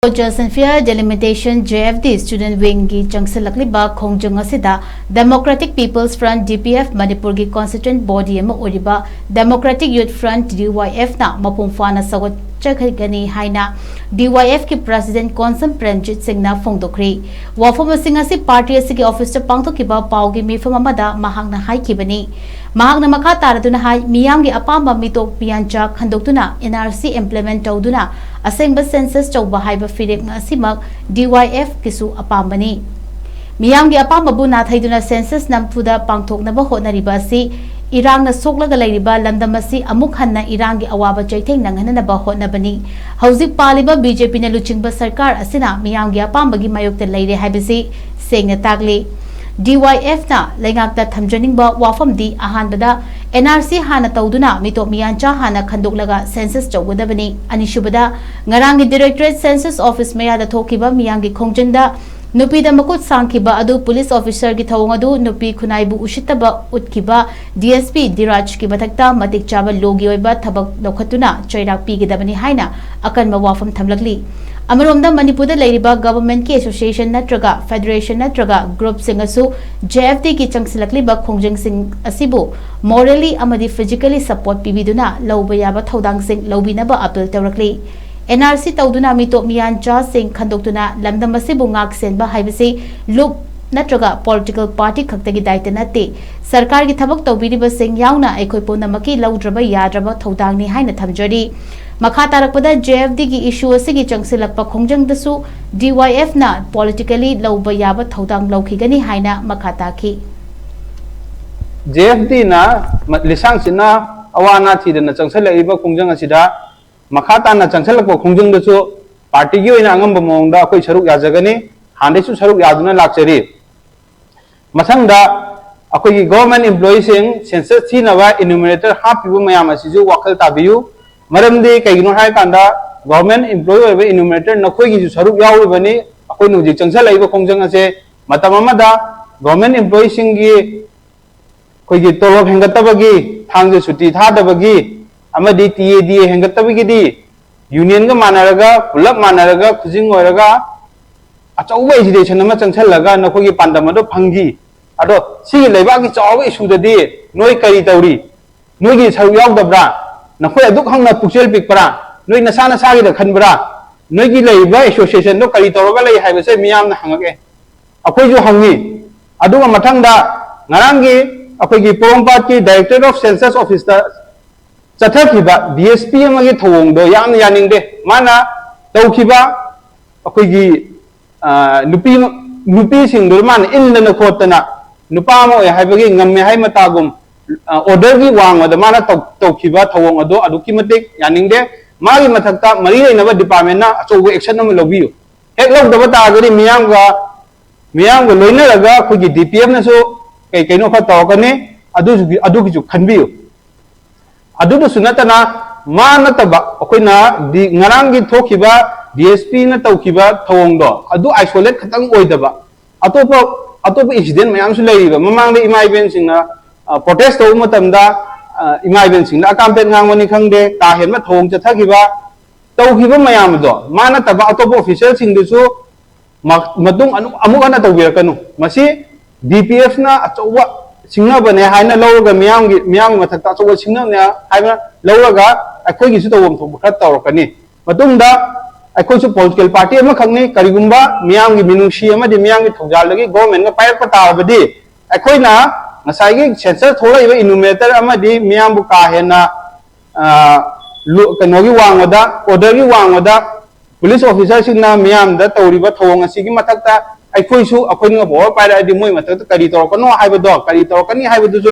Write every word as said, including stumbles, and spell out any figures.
Just and Fair Delimitation, J F D, Student Wingꯒꯤ ꯆꯪꯁꯤꯜꯂꯛꯂꯤꯕ ꯈꯣꯡꯖꯪ ꯑꯁꯤꯗ Democratic People's Front, D P F, ꯃꯅꯤꯄꯨꯔꯒꯤ constituent body ꯑꯃ ꯑꯣꯏꯔꯤꯕ Democratic Youth Front, D Y F, ꯅ ꯃꯄꯨꯡ ꯐꯥꯅ ꯁꯧꯒꯠꯆꯒꯅꯤ ꯍꯥꯏꯅ D Y F ꯀꯤ President ꯀꯣꯟꯁꯝ ꯄ꯭ꯔꯦꯝꯖꯤꯠ ꯁꯤꯡꯅ ꯐꯣꯡꯗꯣꯛꯈ꯭ꯔꯦ꯫ ꯋꯥꯐꯝꯁꯤꯡ ꯑꯁꯤ party ꯑꯁꯤꯒꯤ office ꯇ ꯄꯥꯡꯊꯣꯛꯈꯤꯕ ꯄꯥꯎꯒꯤ ꯃꯤꯐꯝ ꯑꯃꯗ ꯃꯍꯥꯛꯅ ꯍꯥꯏꯈꯤꯕꯅꯤ꯫ ꯃꯍꯥꯛꯅ ꯃꯈꯥ ꯇꯥꯔꯗꯨꯅ ꯍꯥꯏ, ꯃꯤꯌꯥꯝꯒꯤ ꯑꯄꯥꯝꯕ ꯃꯤꯇꯣꯞ ꯃꯤꯌꯥꯟꯆꯥ ꯈꯟꯗꯣꯛꯇꯨꯅ N R C implement ꯇꯧꯗꯨꯅ ꯑꯁꯦꯡꯕ census ꯇꯧꯕ ꯍꯥꯏꯕ ꯐꯤꯔꯦꯞ ꯑꯁꯤꯃꯛ D Y F ꯀꯤꯁꯨ ꯑꯄꯥꯝꯕꯅꯤ꯫ ꯃꯤꯌꯥꯝꯒꯤ ꯑꯄꯥꯝꯕꯕꯨ ꯅꯥꯊꯩꯗꯨꯅ census ꯅꯝꯐꯨꯗ ꯄꯥꯡꯊꯣꯛꯅꯕ ꯍꯣꯠꯅꯔꯤꯕ ꯑꯁꯤ ꯏꯔꯥꯡꯅ ꯁꯣꯛꯂꯒ ꯂꯩꯔꯤꯕ ꯂꯝꯗꯝ ꯑꯁꯤ ꯑꯃꯨꯛ ꯍꯟꯅ ꯏꯔꯥꯡꯒꯤ ꯑꯋꯥꯕ ꯆꯩꯊꯦꯡ ꯅꯪꯍꯟꯅꯅꯕ ꯍꯣꯠꯅꯕꯅꯤ꯫ ꯍꯧꯖꯤꯛ ꯄꯥꯜꯂꯤꯕ B J P ꯅ ꯂꯨꯆꯤꯡꯕ ꯁꯔꯀꯥꯔ ꯑꯁꯤꯅ ꯃꯤꯌꯥꯝꯒꯤ ꯑꯄꯥꯝꯕꯒꯤ ꯃꯥꯌꯣꯛꯇ ꯂꯩꯔꯦ ꯍꯥꯏꯕꯁꯤ ꯁꯦꯡꯅ ꯇꯥꯛꯂꯤ꯫ D Y F ꯅ ꯂꯩꯉꯥꯛꯇ ꯊꯝꯖꯅꯤꯡꯕ ꯋꯥꯐꯝꯗꯤ, ꯑꯍꯥꯟꯕꯗ, N R C ꯍꯥꯟꯅ ꯇꯧꯗꯨꯅ ꯃꯤꯇꯣꯞ ꯃꯤꯌꯥꯟꯆꯥ ꯍꯥꯟꯅ ꯈꯟꯗꯣꯛꯂꯒ census ꯇꯧꯒꯗꯕꯅꯤ꯫ ꯑꯅꯤꯁꯨꯕꯗ, ꯉꯔꯥꯡꯒꯤ Directorate Census Office ꯃꯌꯥꯗ ꯊꯣꯛꯈꯤꯕ ꯃꯤꯌꯥꯝꯒꯤ ꯈꯣꯡꯖꯪꯗ ꯅꯨꯄꯤꯗ ꯃꯈꯨꯠ ꯁꯥꯡꯈꯤꯕ ꯑꯗꯨ police officer ꯒꯤ ꯊꯧꯑꯣꯡ ꯑꯗꯨ ꯅꯨꯄꯤ ꯈꯨꯟꯅꯥꯏꯕꯨ ꯎꯁꯤꯠꯇꯕ ꯎꯠꯈꯤꯕ D S P ꯙꯤꯔꯥꯖꯀꯤ ꯃꯊꯛꯇ ꯃꯇꯤꯛ ꯆꯥꯕ law ꯒꯤ ꯑꯣꯏꯕ ꯊꯕꯛ ꯂꯧꯈꯠꯇꯨꯅ ꯆꯩꯔꯥꯛ ꯄꯤꯒꯗꯕꯅꯤ ꯍꯥꯏꯅ ꯑꯀꯟꯕ ꯋꯥꯐꯝ ꯊꯝꯂꯛꯂꯤ꯫ ꯑꯃꯔꯣꯝꯗ, ꯃꯅꯤꯄꯨꯔꯗ ꯂꯩꯔꯤꯕ government ꯀꯤ association ꯅꯠꯇ꯭ꯔꯒ federation ꯅꯠꯇ꯭ꯔꯒ group ꯁꯤꯡ ꯑꯁꯨ J F D ꯒꯤ ꯆꯪꯁꯤꯜꯂꯛꯂꯤꯕ ꯈꯣꯡꯖꯪꯁꯤꯡ ꯑꯁꯤꯕꯨ morally ꯑꯃꯗꯤ physically support ꯄꯤꯕꯤꯗꯨꯅ ꯂꯧꯕ ꯌꯥꯕ ꯊꯧꯗꯥꯡꯁꯤꯡ ꯂꯧꯕꯤꯅꯕ appeal ꯇꯧꯔꯛꯂꯤ꯫ N R C ꯇꯧꯗꯨꯅ ꯃꯤꯇꯣꯞ ꯃꯤꯌꯥꯟꯆꯥꯁꯤꯡ ꯈꯟꯗꯣꯛꯇꯨꯅ ꯂꯝꯗꯝ ꯑꯁꯤꯕꯨ ꯉꯥꯛ ꯁꯦꯟꯕ ꯍꯥꯏꯕꯁꯤ ꯂꯨꯞ ꯅꯠꯇ꯭ꯔꯒ political party ꯈꯛꯇꯒꯤ ꯗꯥꯏꯇ ꯅꯠꯇꯦ꯫ ꯁꯔꯀꯥꯔꯒꯤ ꯊꯕꯛ ꯇꯧꯕꯤꯔꯤꯕꯁꯤꯡ ꯌꯥꯎꯅ ꯑꯩꯈꯣꯏ ꯄꯨꯝꯅꯃꯛꯀꯤ ꯂꯧꯗ꯭ꯔꯕ ꯌꯥꯗ꯭ꯔꯕ ꯊꯧꯗꯥꯡꯅꯤ ꯍꯥꯏꯅ ꯊꯝꯖꯔꯤ꯫ ꯃꯈꯥ ꯇꯥꯔꯛꯄꯗ J F D ꯒꯤ issue ꯑꯁꯤꯒꯤ ꯆꯪꯁꯤꯜꯂꯛꯄ ꯈꯣꯡꯖꯪꯗꯁꯨ D Y F ꯅ politically ꯂꯧꯕ ꯌꯥꯕ ꯊꯧꯗꯥꯡ ꯂꯧꯈꯤꯒꯅꯤ ꯍꯥꯏꯅ ꯃꯈꯥ ꯇꯥꯈꯤ꯫ J F D ꯅ ꯃ-, ꯂꯤꯁꯥꯡ ꯁꯤꯠꯅ ꯑꯋꯥ ꯑꯅꯥ ꯊꯤꯗꯅ ꯆꯪꯁꯤꯜꯂꯛꯂꯤꯕ ꯈꯣꯡꯖꯪ ꯑꯁꯤꯗ ꯃꯈꯥ ꯇꯥꯅ ꯆꯪꯁꯤꯜꯂꯛꯄ ꯈꯣꯡꯖꯪꯗꯁꯨ party ꯒꯤ ꯑꯣꯏꯅ ꯑꯉꯝꯕ ꯃꯑꯣꯡꯗ ꯑꯩꯈꯣꯏ ꯁꯔꯨꯛ ꯌꯥꯖꯒꯅꯤ, ꯍꯥꯟꯅꯗꯩꯁꯨ ꯁꯔꯨꯛ ꯌꯥꯗꯨꯅ ꯂꯥꯛꯆꯔꯤ꯫ ꯃꯊꯪꯗ ꯑꯩꯈꯣꯏꯒꯤ government employee ꯁꯤꯡ census ꯊꯤꯅꯕ enumerator ꯍꯥꯞꯄꯤꯕ ꯃꯌꯥꯝ ꯑꯁꯤꯁꯨ ꯋꯥꯈꯜ ꯇꯥꯕꯤꯌꯨ꯫ ꯃꯔꯝꯗꯤ ꯀꯩꯒꯤꯅꯣ ꯍꯥꯏꯔꯀꯥꯟꯗ government employee ꯑꯣꯏꯕ enumerator ꯅꯈꯣꯏꯒꯤꯁꯨ ꯁꯔꯨꯛ ꯌꯥꯎꯔꯤꯕꯅꯤ꯫ ꯑꯩꯈꯣꯏꯅ ꯍꯧꯖꯤꯛ ꯆꯪꯁꯤꯜꯂꯛꯏꯕ ꯈꯣꯡꯖꯪ ꯑꯁꯦ ꯃꯇꯝ ꯑꯃꯗ government employee ꯁꯤꯡꯒꯤ ꯑꯩꯈꯣꯏꯒꯤ ꯇꯣꯂꯣꯞ ꯍꯦꯟꯒꯠꯇꯕꯒꯤ, ꯊꯥꯡꯖ ꯁꯨꯇꯤ ꯊꯥꯗꯕꯒꯤ ꯑꯃꯗꯤ T A D A ꯍꯦꯟꯒꯠꯇꯕꯒꯤꯗꯤ ꯌꯨꯅꯤꯌꯟꯒ ꯃꯥꯟꯅꯔꯒ, ꯄꯨꯂꯞ ꯃꯥꯟꯅꯔꯒ, ꯈꯨꯖꯤꯡ ꯑꯣꯏꯔꯒ ꯑꯆꯧꯕ ꯑꯦꯖꯤꯇꯦꯁꯟ ꯑꯃ ꯆꯪꯁꯜꯂꯒ ꯅꯈꯣꯏꯒꯤ ꯄꯥꯟꯗꯝ ꯑꯗꯣ ꯐꯪꯈꯤ꯫ ꯑꯗꯣ ꯁꯤꯒꯤ ꯂꯩꯕꯥꯛꯀꯤ ꯆꯥꯎꯕ ꯏꯁꯨꯗꯗꯤ ꯅꯣꯏ ꯀꯔꯤ ꯇꯧꯔꯤ? ꯅꯣꯏꯒꯤ ꯁꯔꯨꯛ ꯌꯥꯎꯗꯕ꯭ꯔꯥ? ꯅꯈꯣꯏ ꯑꯗꯨꯛ ꯍꯪꯅ ꯄꯨꯛꯆꯦꯜ ꯄꯤꯛꯄ꯭ꯔꯥ? ꯅꯣꯏ ꯅꯁꯥ ꯅꯁꯥꯒꯤꯗ ꯈꯟꯕ꯭ꯔꯥ? ꯅꯣꯏꯒꯤ ꯂꯩꯔꯤꯕ ꯑꯦꯁꯣꯁꯤꯌꯦꯁꯟꯗꯣ ꯀꯔꯤ ꯇꯧꯔꯒ ꯂꯩ ꯍꯥꯏꯕꯁꯦ ꯃꯤꯌꯥꯝꯅ ꯍꯪꯉꯛꯑꯦ, ꯑꯩꯈꯣꯏꯁꯨ ꯍꯪꯉꯤ꯫ ꯑꯗꯨꯒ ꯃꯊꯪꯗ ꯉꯔꯥꯡꯒꯤ ꯑꯩꯈꯣꯏꯒꯤ ꯄꯣꯔꯣꯝꯄꯥꯠꯀꯤ Directorate of Census Officeꯇ ꯆꯠꯊꯈꯤꯕ D S P ꯑꯃꯒꯤ ꯊꯧꯑꯣꯡꯗꯣ ꯌꯥꯝꯅ ꯌꯥꯅꯤꯡꯗꯦ꯫ ꯃꯥꯅ ꯇꯧꯈꯤꯕ ꯑꯩꯈꯣꯏꯒꯤ, ꯑ, ꯅꯨꯄꯤ, ꯅꯨꯄꯤꯁꯤꯡꯗꯨ ꯃꯥꯅ ꯏꯟꯗꯅ ꯈꯣꯠꯇꯅ ꯅꯨꯄꯥ ꯑꯃ ꯑꯣꯏ ꯍꯥꯏꯕꯒꯤ ꯉꯝꯃꯦ ꯍꯥꯏ ꯃꯇꯥꯒꯨꯝ, ꯑ, orderꯒꯤ ꯋꯥꯡꯃꯗ ꯃꯥꯅ ꯇꯧ-, ꯇꯧꯈꯤꯕ ꯊꯧꯑꯣꯡ ꯑꯗꯣ ꯑꯗꯨꯛꯀꯤ ꯃꯇꯤꯛ ꯌꯥꯅꯤꯡꯗꯦ꯫ ꯃꯥꯒꯤ ꯃꯊꯛꯇ ꯃꯔꯤ ꯂꯩꯅꯕ departmentꯅ ꯑꯆꯧꯕ action ꯑꯃ ꯂꯧꯕꯤꯌꯨ꯫ ꯍꯦꯛ ꯂꯧꯗꯕ ꯇꯥꯔꯒꯗꯤ ꯃꯤꯌꯥꯝꯒ, ꯃꯤꯌꯥꯝꯒ ꯂꯣꯏꯅꯔꯒ ꯑꯩꯈꯣꯏꯒꯤ ꯗꯤ ꯄꯤ ꯑꯦꯐꯅꯁꯨ ꯀꯩ ꯀꯩꯅꯣ ꯈꯔ ꯇꯧꯔꯛꯀꯅꯤ꯫ ꯑꯗꯨꯁꯨ, ꯑꯗꯨꯒꯤꯁꯨ ꯈꯟꯕꯤꯌꯨ꯫ ꯑꯗꯨꯗꯁꯨ ꯅꯠꯇꯅ, ꯃꯥ ꯅꯠꯇꯕ ꯑꯩꯈꯣꯏꯅ ꯗꯤ-, ꯉꯔꯥꯡꯒꯤ ꯊꯣꯛꯈꯤꯕ ꯗꯤ ꯑꯦꯁ ꯄꯤꯅ ꯇꯧꯈꯤꯕ ꯊꯧꯑꯣꯡꯗꯣ ꯑꯗꯨ isolate ꯈꯛꯇꯪ ꯑꯣꯏꯗꯕ, ꯑꯇꯣꯞꯄ, ꯑꯇꯣꯞꯄ incident ꯃꯌꯥꯝꯁꯨ ꯂꯩꯔꯤꯕ꯫ ꯃꯃꯥꯡꯗ ꯏꯃꯥ ꯏꯕꯦꯟꯁꯤꯡꯅ, ꯑ, protest ꯇꯧꯕ ꯃꯇꯝꯗ, ꯑ, ꯏꯃꯥ ꯏꯕꯦꯟꯁꯤꯡꯅ ꯑꯀꯥꯝꯄꯦꯠ ꯉꯥꯡꯕꯅꯤ ꯈꯪꯗꯦ, ꯀꯥ ꯍꯦꯟꯕ ꯊꯧꯑꯣꯡ ꯆꯠꯊꯈꯤꯕ, ꯇꯧꯈꯤꯕ ꯃꯌꯥꯝ ꯑꯗꯣ ꯃꯥ ꯅꯠꯇꯕ ꯑꯇꯣꯞꯄ officialꯁꯤꯡꯗꯨꯁꯨ ꯃ-, ꯃꯇꯨꯡ ꯑꯅꯨ-, ꯑꯃꯨꯛ ꯍꯟꯅ ꯇꯧꯕꯤꯔꯛꯀꯅꯨ꯫ ꯃꯁꯤ ꯗꯤ ꯄꯤ ꯑꯦꯐꯅ ꯑꯆꯧꯕ ꯁꯤꯡꯅꯕꯅꯦ ꯍꯥꯏꯅ ꯂꯧꯔꯒ, ꯃꯤꯌꯥꯝꯒꯤ, ꯃꯤꯌꯥꯝꯒꯤ ꯃꯊꯛꯇ ꯑꯆꯧꯕ ꯁꯤꯡꯅꯕꯅꯦ ꯍꯥꯏꯅ ꯂꯧꯔꯒ ꯑꯩꯈꯣꯏꯒꯤꯁꯨ ꯇꯧꯐꯝ ꯊꯣꯛꯄ ꯈꯔ ꯇꯧꯔꯛꯀꯅꯤ꯫ ꯃꯇꯨꯡꯗ ꯑꯩꯈꯣꯏꯁꯨ political party ꯑꯃꯈꯛꯅꯤ꯫ ꯀꯔꯤꯒꯨꯝꯕ ꯃꯤꯌꯥꯝꯒꯤ ꯃꯤꯅꯨꯡꯁꯤ ꯑꯃꯗꯤ ꯃꯤꯌꯥꯝꯒꯤ ꯊꯧꯖꯥꯜꯗꯒꯤ governmentꯅ ꯄꯥꯏꯔꯛꯄ ꯇꯥꯔꯕꯗꯤ, ꯑꯩꯈꯣꯏꯅ ꯉꯁꯥꯏꯒꯤ census ꯊꯣꯛꯂꯛꯏꯕ enumerator ꯑꯃꯗꯤ ꯃꯤꯌꯥꯝꯕꯨ ꯀꯥ ꯍꯦꯟꯅ, ꯑ, ꯂꯨ-, ꯀꯩꯅꯣꯒꯤ ꯋꯥꯡꯃꯗ, orderꯒꯤ ꯋꯥꯡꯃꯗ police officerꯁꯤꯡꯅ ꯃꯤꯌꯥꯝꯗ ꯇꯧꯔꯤꯕ ꯊꯧꯑꯣꯡ ꯑꯁꯤꯒꯤ ꯃꯊꯛꯇ ꯑꯩꯈꯣꯏꯁꯨ, ꯑꯩꯈꯣꯏꯅ power ꯄꯥꯏꯔꯛꯑꯗꯤ ꯃꯣꯏ ꯃꯊꯛꯇ ꯀꯔꯤ ꯇꯧꯔꯛꯀꯅꯣ ꯍꯥꯏꯕꯗꯣ, ꯀꯔꯤ ꯇꯧꯔꯛꯀꯅꯤ ꯍꯥꯏꯕꯗꯨꯁꯨ